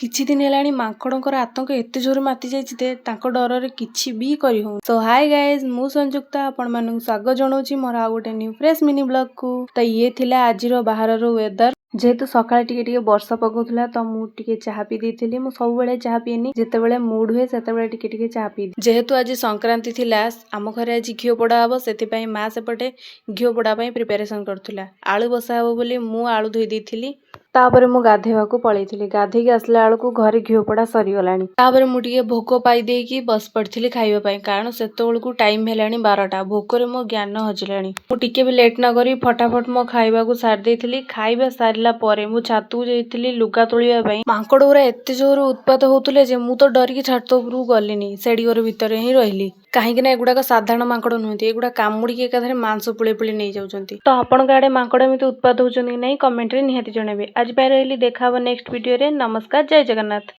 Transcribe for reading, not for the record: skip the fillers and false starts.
କିଛି ଦିନ ହେଲାଣି ମାଙ୍କଡ଼ଙ୍କର ଆତଙ୍କ ଏତେ ଜୋରେ ମାତି ଯାଇଛି ଯେ ତାଙ୍କ ଡରରେ କିଛି ବି କରି ହଉନି। ସୋ ହାଇ ଗାଇଜ୍, ମୁଁ ସଂଯୁକ୍ତା, ଆପଣମାନଙ୍କୁ ସ୍ୱାଗତ ଜଣାଉଛି ମୋର ଆଉ ଗୋଟେ ନ୍ୟୁ ଫ୍ରେଶ୍ ମିନି ବ୍ଲଗ୍କୁ। ତ ଇଏ ଥିଲା ଆଜିର ବାହାରର ୱେଦର। ଯେହେତୁ ସକାଳେ ଟିକେ ଟିକେ ବର୍ଷା ପକଉଥିଲା, ତ ମୁଁ ଟିକେ ଚାହା ପିଇ ଦେଇଥିଲି। ମୁଁ ସବୁବେଳେ ଚାହା ପିଏନି, ଯେତେବେଳେ ମୁଡ୍ ହୁଏ ସେତେବେଳେ ଟିକେ ଟିକେ ଚାହା ପିଇଦିଏ। ଯେହେତୁ ଆଜି ସଂକ୍ରାନ୍ତି ଥିଲା, ଆମ ଘରେ ଆଜି ଘିଅ ପୋଡ଼ା ହବ, ସେଥିପାଇଁ ମା ସେପଟେ ଘିଅ ପୋଡ଼ା ପାଇଁ ପ୍ରିପାରେସନ୍ କରୁଥିଲା। ଆଳୁ ବସା ହବ ବୋଲି ମୁଁ ଆଳୁ ଧୋଇ ଦେଇଥିଲି। ତାପରେ ମୁଁ ଗାଧେଇବାକୁ ପଳେଇଥିଲି। ଗାଧେଇକି ଆସିଲା ବେଳକୁ ଘରେ ଘିଅ ପୋଡ଼ା ସରିଗଲାଣି। ତାପରେ ମୁଁ ଟିକେ ଭୋକ ପାଇ ଦେଇକି ବସି ପଡ଼ିଥିଲି ଖାଇବା ପାଇଁ, କାରଣ ସେତେବେଳକୁ ଟାଇମ୍ ହେଲାଣି 12ଟା। ଭୋକରେ ମୋ ଜ୍ଞାନ ହଜିଲାଣି। ମୁଁ ଟିକେ ବି ଲେଟ୍ ନ କରି ଫଟାଫଟ ମୋ ଖାଇବାକୁ ସାରି ଦେଇଥିଲି। ଖାଇବା ସାରିଲା ପରେ ମୁଁ ଛାତକୁ ଯାଇଥିଲି ଲୁଗା ତୋଳିବା ପାଇଁ। ମାଙ୍କଡ଼ ଗୁରା ଏତେ ଜୋର ଉତ୍ପାତ ହଉଥିଲେ ଯେ ମୁଁ ତ ଡରିକି ଛାତ ଉପରକୁ ଗଲିନି, ସେଡ଼ି ଘର ଭିତରେ ହିଁ ରହିଲି। କାହିଁକି ନା ଏଗୁଡ଼ାକ ସାଧାରଣ ମାଙ୍କଡ଼ ନୁହନ୍ତି, ଏଗୁଡ଼ା କାମୁଡ଼ିକି ଏକାଥରେ ମାଂସ ପୁଳେଇ ପୁଳେଇ ନେଇଯାଉଛନ୍ତି। ତ ଆପଣଙ୍କ ଆଡ଼େ ମାଙ୍କଡ଼ ଏମିତି ଉତ୍ପାତ ହଉଛନ୍ତି କି ନାହିଁ, କମେଣ୍ଟରେ ନିହାତି ଜଣାଇବେ। ଆଜି ପାଇଁ ରହିଲି, ଦେଖା ହବ ନେକ୍ସଟ ଭିଡ଼ିଓରେ। ନମସ୍କାର, ଜୟ ଜଗନ୍ନାଥ।